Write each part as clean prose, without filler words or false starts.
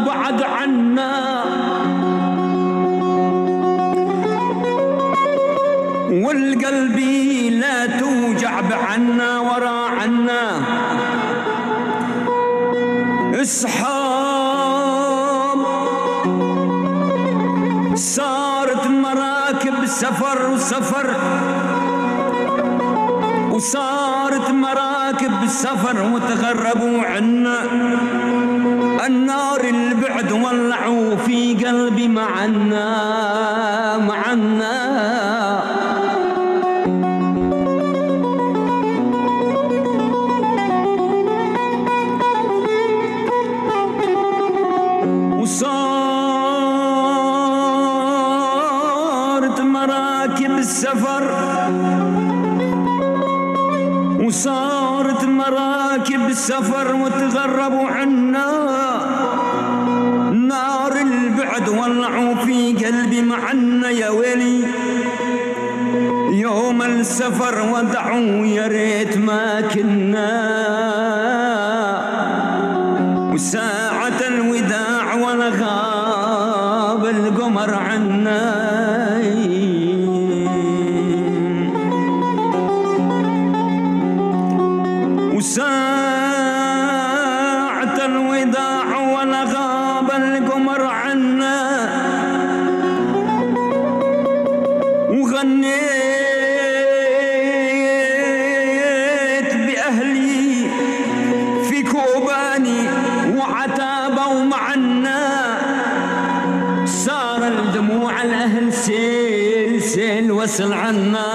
وبعد عنا، والقلب لا توجع بعنا ورا عنا. اصحاب صارت مراكب سفر وسفر، وصارت مراكب سفر وتغربوا عنا. النار البعد ولعوا في قلبي معنا معنا. وصارت مراكب السفر، وصارت مراكب السفر وتغربوا عنا. نار البعد ولعوا في قلبي معنا يا ويلي، يوم السفر ودعوا يا ريت ما كنا. وساعة الوداع ولا غاب القمر عنا. وساعة الوداع ولا غاب القمر عنا. وغنيت بأهلي في كوباني وعتابة ومعنا، صار الدموع الأهل سيل سيل وصل عنا.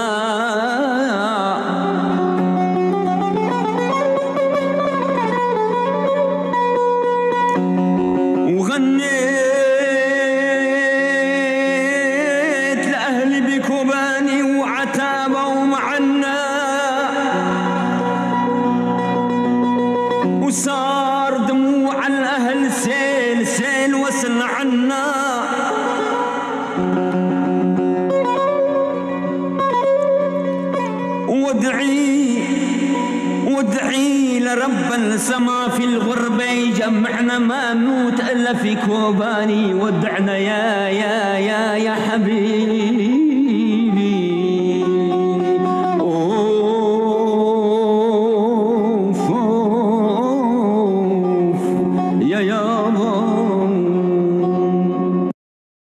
وغنيت لأهلي بكوباني وعتابة ومعنا، وصار دموع الأهل سيل سيل وصل عنا. وادعي وادعي لرب السما في الغربة يجمعنا، ما نموت إلا في كوباني. ودعنا يا يا يا يا حبيبي.